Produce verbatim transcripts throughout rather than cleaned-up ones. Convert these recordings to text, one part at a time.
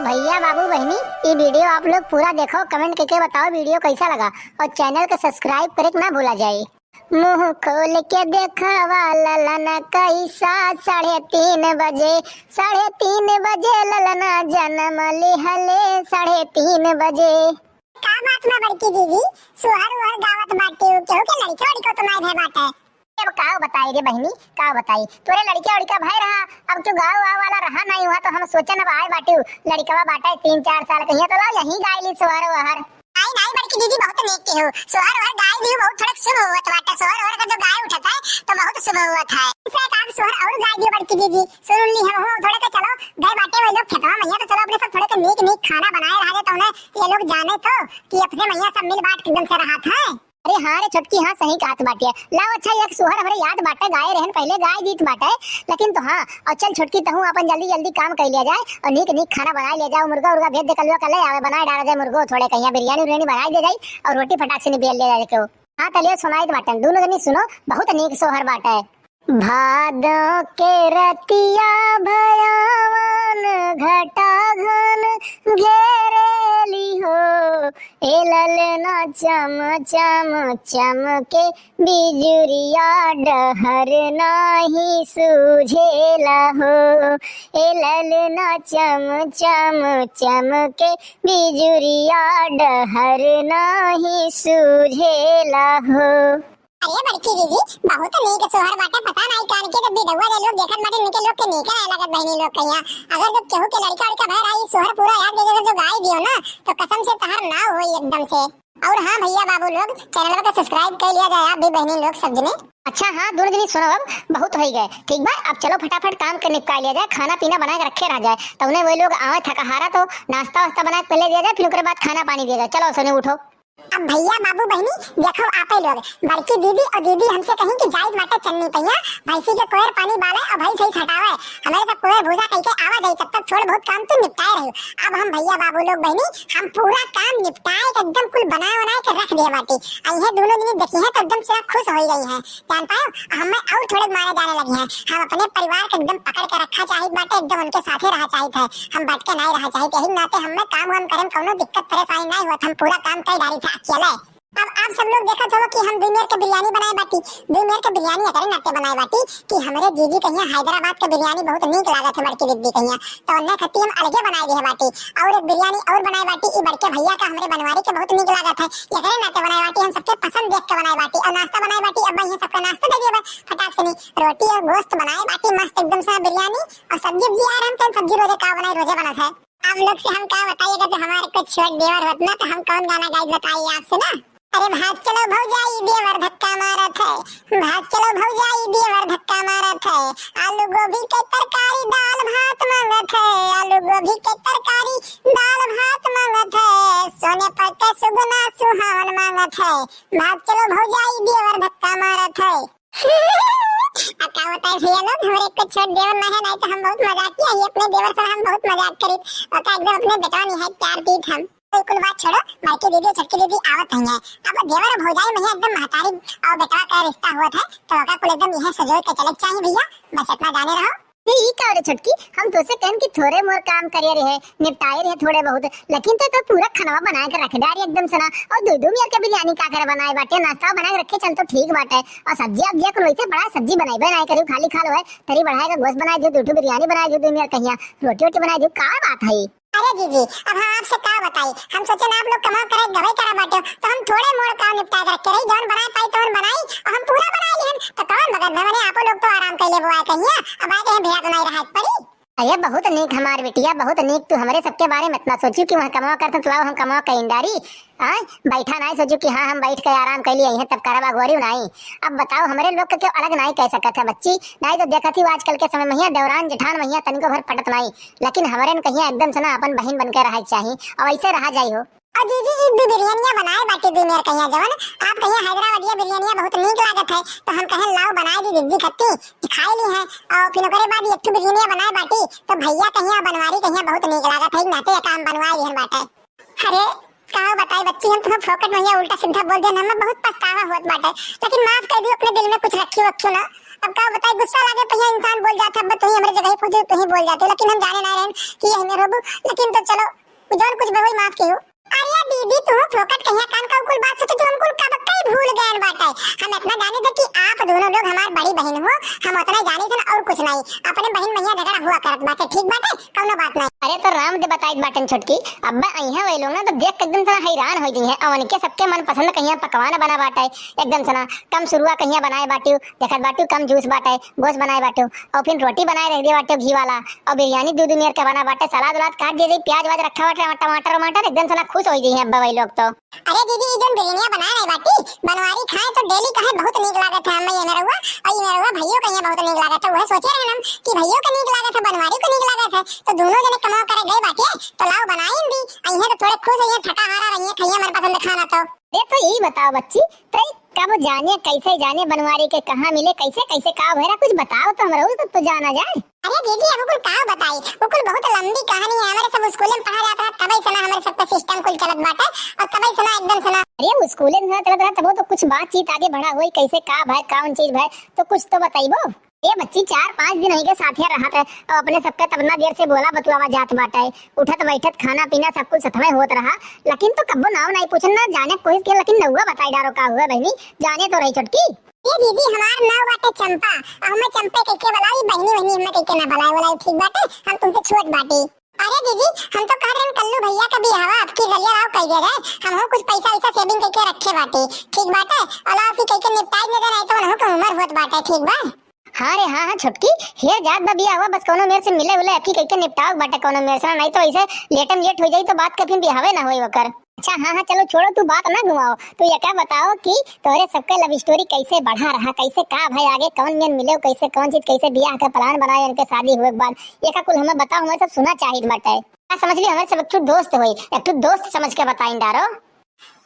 भैया, बाबू, बहिनी, ई video आप लोग पूरा देखो, comment करके बताओ video कैसा लगा और channel के subscribe करे के ना भूला जाए। मुँह खोल के देखवा ललना कैसा, साढ़े तीन बजे, साढ़े तीन बजे ललना जन्म लिहले, साढ़े तीन बजे। का बात बा बड़की दीदी, सोहर ओहर गावत बाटे, केहू के लड़के वड़के तो नाई भय बाटे? अब का बताई रे बहिनी, का बताई, तोरे लड़के वड़का भय रहा, अब तू गाँव वाव वाला रहा नाई हुआ तो हम सोचन अब आए बाटे, लड़कवा बाटे तीन चार साल कहिया तो लाओ यहीं गाय ली सोहर ओहर। नाई, नाई बड़की दीदी, बहुत नीक के हो। सोहर ओहर गाय दियो, बहुत थोड़े शुभ होत बाटे। सोहर ओहर का जो गाय उठत है, तो बहुत शुभ होत है। इसे एक आध सोहर और गाय दियो बड़की दीदी। सुन ली हम हो, थोड़े के चलो, गए बाटे वही लोग खेतवा मैया, तो चलो अपने सब थोड़े के नीक नीक खाना बनाए रहा जाए, तो उन्हें ये लोग जाने तो कि अपने मैया सब मिल बांट के एकदम से रहा था। अरे हाँ रे छोटकी, हाँ सही कहत बाटे। लाओ अच्छा, एक सोहर हमरे याद बाटे, गाए रहन पहले, गाय दीत बाटे, लेकिन तो हाँ, और चल छोटकी, तहूँ अपन जल्दी जल्दी काम कर लिया जाए और नीक नीक खाना बना लिया जाए, मुर्गा उर्गा भेज दे, कलवा कल आवे, बनाए डाला जाए मुर्गो, थोड़े कहिया बिरयानी उरयानी बनाए दे जाए और रोटी फटाक से निबेर ले जाए केहू। हाँ तलियो सुनाइत बाटे, दोनों जनी सुनो, बहुत नीक सोहर बाटे। भादों के रतिया भयावन घटा घन घेरेली हो, ए ललना चम चम चमके बिजुरिया डहर नाही सूझेला हो, ए ललना चम चम चमके बिजुरिया डहर नाही सूझेला हो। अरे बड़की दीदी, बहुत नीक सोहर बाटे, पता नाई कान के जब बिडौआ रे लोग देखत बाटे, इनके लोग के नीके नाई लागत बहिनी लोग कहिया। अगर जब केहू के लड़का वड़का भय रहा, ई सोहर पूरा याद लेके अगर जो गाई दियो ना, तो कसम से तहार नाव होई एकदम से। और हाँ भैया बाबू लोग, channel का subscribe कर लिया जाए आप भी बहिनी लोग सब जने। अच्छा हाँ, दोनों जनी सुनो, अब बहुत होई गए, ठीक बा, अब चलो फटाफट काम के निपटा लिया जाए, खाना पीना बना के रखे रह जाए, तो उन्हें वही लोग आवे थकहारा तो नाश्ता वास्ता बना के पहले दिया जाए, फिर ओकरे बाद खाना पानी दिया जाए। चलो सोनी उठो। अब भैया बाबू बहिनी देखो आपे लोग, बड़की दीदी और दीदी हमसे कहीं कि जाइत बाटे चन्नी पहिया, भैंसी के कोयर पानी बाले और भैंस ही हटावे, हमारे सब कोयर भूसा कह के आवा जाई, तब तक थोड़ बहुत काम तो निपटाए रही। अब हम भैया बाबू लोग बहिनी हम पूरा काम निपटाए के एकदम कुल बनाए बनाए के रख दिए बाटी। आ ये दोनों जनी देखी हैं तो एकदम से खुश हो गई हैं, जान पायो, हमें और थोड़े मारे जाने लगी हैं। हम अपने परिवार के एकदम पकड़ के रखा चाहित बाटे, एकदम उनके साथे रहा चाहित है, हम बैठ के नहीं रहा चाहित। यही नाते हमें काम वाम करे में कौनो दिक्कत परेशानी नहीं होत, हम पूरा काम कर डारी थे अकेले। अब आप सब लोग देखत हो कि हम दुई मेर के बिरयानी बनाए बाटी, दुई मेर के बिरयानी एकरे नाते बनाए बाटी कि हमरे जीजी कहिया हैदराबाद के बिरयानी बहुत नीक लागत है बड़की दीदी कहिया, तो उन्हें खत्ती हम अलगे बनाए दिए बाटी। और एक बिरयानी और बनाए बाटी, ई बड़के भैया का हमरे बनवारी के बहुत नीक लागत है, एकरे नाते बनाए बाटी, हम सबके पसंद देख के बनाए बाटी। और नाश्ता बनाए बाटी, अब ये सबका नाश्ता दे दिए बा फटाक से नहीं, रोटी और गोश्त बनाए बाटी मस्त एकदम से बिरयानी, और सब्जी उब्जी आ रहे हैं, सब्जी रोजे का बनाए, रोजे बनत है। आप लोग से हम का बताइएगा, जो हमारे कुछ छोट देवर होत ना, तो हम कौन गाना गाई बताइए आपसे ना। अरे भाग चलो भौजाई, देवर धक्का मारत है, भाग चलो भौजाई, देवर धक्का मारत है, आलू गोभी के तरकारी दाल भात मांगत है, आलू गोभी के तरकारी दाल भात मांगत है, सोने पर के सुगना सुहावन मांगत है, भाग चलो भौजाई, देवर धक्का मारत है। अब का बताए भैया लोग, हमरे एक छोट देवर ना है, नहीं तो हम बहुत मजाकिया ही, अपने देवर से हम बहुत मजाक करी, और का एकदम अपने बेटवा नहीं है, प्यार दीत हम। तो कुल बात छोड़ो, बड़की दीदी छोटकी दीदी आवत ही है। अब देवर भौजाई में ही एकदम महतारी और बेटवा का रिश्ता होत है, तो ओका कुल एकदम यह सजोए के चले के चाहिए भैया, बस इतना जाने रहो। ये ई का रे छोटकी, हम तोसे कहन कि थोड़े मोर काम करे रहे, निपटाए रहे थोड़े बहुत, लेकिन तो, तो पूरा खाना बनाए के रख डारी एकदम से ना, और दो दो मेर के बिरयानी का करे बनाए बाटे, नाश्ता बनाए के रखे चल तो ठीक बाटे, और सब्जी अब जे कुल वैसे बड़ा सब्जी बनाए बनाए करी, खाली खाल होए, तरी बढ़ाए का गोश्त बनाए दो, दो ठो बिरयानी बनाए दो, दो मेर कहिया रोटी वोटी बनाए दो, का बात है? अरे जीजी, अब हम आपसे का बताई, हम सोचे ना आप लोग कमा करे गवे करा बाटे, तो हम थोड़े मोड़ काम निपटा के रखे रही, जौन बनाए पाई तौन बनाई, और हम पूरा बनाए लिहन, तो कौन भगत भवने आपो लोग तो आराम कैले बुआ कहिया, अब आए कहीं भेड़ा तो नहीं रहा पड़ी। अरे बहुत नीक हमार बिटिया, बहुत नीक। तू हमरे सबके बारे में इतना सोचू कि वहाँ कमावा करत तू आओ हम कमावा कहीं डारी। आय बैठा नहीं सोचू कि हाँ हम बैठ के आराम कैली यहीं तब करब अगोरी नहीं। अब बताओ हमरे लोग के क्यों अलग नहीं कह सकत है बच्ची? नहीं तो देखत ही आजकल के समय में हिया देवरान जेठान में हिया तनिको भर पटत नहीं, लेकिन हमरे न कहिया एकदम से ना अपन बहिन बन के रहे के चाही और ऐसे रहा जाई हो। और जीजी ई दो बिरयानिया बनाए बाटी दो मेर कहिया जवन आप कहिया हैदराबादिया बिरयानिया बहुत नीक लागत है, तो हम कहे लाओ बनाए दी दीदी खत्ती खाए ली है। और फिर ओकरे बाद एक ठो बिरयानिया बनाए बाटी तो भैया कहिया बनवारी कहिया बहुत नीक लागत है, नाते काम बनवाए लिहन बाटे। अरे का बताई बच्ची, हम तुम्हें फोकट में ये उल्टा सीधा बोल देना, हमें बहुत पछतावा होत बाटे, लेकिन माफ कर दियो, अपने दिल में कुछ रखियो रखियो ना। अब का बताई, गुस्सा लागे पहिया इंसान बोल जात है, अब तुही हमरे जगह पहुंचे, तुही बोल जाते, लेकिन हम जाने ना रहन कि ये हमें रोबू, लेकिन तो चलो, जौन कुछ भई माफ कियो। अरे दीदी, तू फोकट कहिया कान का कुल बात सोचे, तू हमकुल कब कई भूल गए बाटे। हम इतना जाने थे कि आप दोनों लोग हमार बड़ी बहन हो, हम उतना ही जाने थे ना, और कुछ नहीं। अपने बहन महिया झगड़ा हुआ करत बाटे, ठीक बाटे, कौनो बात नहीं। अरे तो राम दे बताइत बाटन छोटकी, अब्बा अइहा वही लोग ना तो देख के एकदम सना हैरान हो गई है। अवन के सबके मन पसंद कहिया पकवान बना बाटे, एकदम सना कम सुरुआ कहिया बनाए बाटियो, देखत बाटियो कम जूस बाटे, गोश्त बनाए बाटियो, और फिर रोटी बनाए रख दिए बाटियो घी वाला, और बिरयानी दू दू मेर के बना बाटे, सलाद उलाद काट दिए, प्याज वाज रखा बाटे, टमाटर वमाटर, एकदम सना खुश हो गई है अब्बा वही लोग तो। अरे दीदी, ई जौन बिरनिया बनाए रहे बाटी, बनवारी खाए तो डेली कहे बहुत नीक लागत है, अम्मा ये मेरुआ, और ये मेरुआ भइयो के यहाँ बहुत नीक लागत है। वह सोचे रहन हम कि भइयो के नीक लागत है, बनवारी के नीक लागत है, तो दोनों जने कमाओ करे गए बाटे, तो लाओ बनाइन दी, अइहे तो थोड़े खुश होइहे, थका हारा रहिए, खाइए मनपसंद खाना तो। अरे तो यही बताओ बच्ची, तई कब जाने, कैसे जाने बनवारी के कहाँ मिले, कैसे कैसे का भैरा, कुछ बताओ तो हमरा, तो, तो जाना जाए। अरे दीदी, अब कुल का बताई, वो कुल बहुत लंबी कहानी है। हमारे सब स्कूल में पढ़ा जाता है, तबे सना हमारे सबका सिस्टम कुल चलत बाटे, और तबे सना एकदम सना। अरे वो स्कूल में सना चलत रहा, तब वो तो कुछ बातचीत आगे बढ़ा होई, कैसे का भय, कौन चीज भय, तो कुछ तो बताइबो। ए बच्ची, चार पाँच दिन होइगे साथे रहत है, और अपने सबके तब ना देर से बोला बतुआवा जात बाटे, उठत बैठत खाना पीना सब कुछ सथवे होत रहा, लेकिन तो कब्बो नाव नहीं पूछन ना जाने कोशिश किया, लेकिन नौवा बताई डारो का हुआ बहनी, जाने तो रही छोटकी। ए दीदी, हमार नाव बाटे चंपा, और हमें चंपे कह के बुलाई, बहनी बहनी हमें कह के ना बुलाए, बुलाई ठीक बाटे, हम तुमसे छोट बाटी। अरे दीदी, हम तो कहत रहन कल्लू भैया का बियाहवा आपकी जरिया राव कह दिया जाए, हम हो कुछ पैसा वैसा सेविंग करके रखे बाटे, ठीक बाटे, और आपकी कह के निपटाई न जाए, तो उन्हों के उम्र होत बाटे, ठीक बा। हाँ रे, हाँ, हाँ, छोटकी, हेर जात बा बियाहवा, बस कौनो मेर से मिले उले, आपकी कह के निपटाव बाटे कौनो मेर से, नहीं तो ऐसे लेटम लेट हो जाई तो बात का फिर बियाहवे ना होई ओकर। अच्छा, हाँ, हाँ, चलो छोड़ो, तू बात ना घुमाओ, तू ये क्या बताओ कि तोहरे सबके लव स्टोरी कैसे बढ़ा रहा, कैसे का भाई आगे कौन मेर मिले, कैसे कौन चीज, कैसे बियाह का प्लान बनाए, इनके शादी हुए के बाद, ये का कुल हमें बताओ, हमें सब सुना चाहिए बाटे। का समझ लियो, हमें सब एक ठो दोस्त होई, एक ठो दोस्त समझ के बताइन डारो।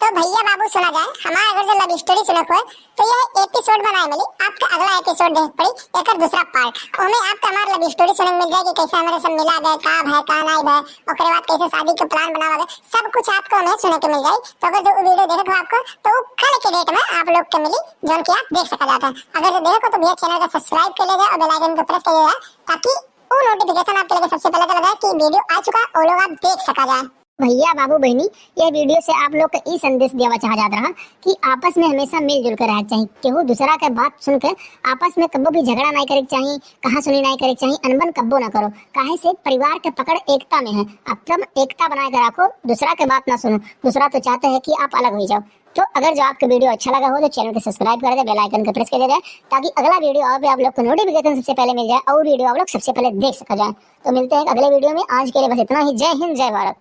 तो भैया बाबू सुना जाए, हमार अगर जो लव स्टोरी सुने को है, तो यह एपिसोड बनाए मिली, आपका अगला एपिसोड देख पड़ी, एकर दूसरा पार्ट। ओमे आपका हमार लव स्टोरी सुने मिल जाए कि कैसे हमारे सब मिला गए, का भय, का नाई भय, ओकरे बाद कैसे शादी के प्लान बनावा गए, सब कुछ आपको हमें सुने के मिल जाए। तो अगर जो वीडियो देखे हो आपको, तो वो कल के डेट में आप लोग के मिली, जौन कि आप देख सका जाता है। अगर जो देखे को तो भैया चैनल का सब्सक्राइब कर ले जाए और बेल आइकन को प्रेस कर ले जाए, ताकि वो नोटिफिकेशन आपके लगे सबसे पहले चला जाए कि वीडियो आ चुका है, वो लोग आप देख सका जाए। भैया बाबू बहनी, यह वीडियो से आप लोग का ई संदेश देवा चाह जात रहा कि आपस में हमेशा मिलजुल कर रहे के चाही। केहू दूसरा के बात सुन के आपस में कब्बो भी झगड़ा नहीं करे के चाही, कहा सुनी नहीं करे के चाही, अनबन कब्बो ना करो। काहे से परिवार के पकड़ एकता में है। अपना एकता बना के रखो, दूसरा के बात ना सुनो। दूसरा तो चाहते हैं कि आप अलग हो जाओ। तो अगर जो आपको वीडियो अच्छा लगा हो तो चैनल को सब्सक्राइब कर दे, बेल आइकन को प्रेस कर दे, ताकि अगला वीडियो आप, आप लोग को नोटिफिकेशन सबसे पहले मिल जाए और वीडियो आप लोग सबसे पहले देख सका जाए। तो मिलते हैं अगले वीडियो में। आज के लिए बस इतना ही। जय हिंद, जय भारत।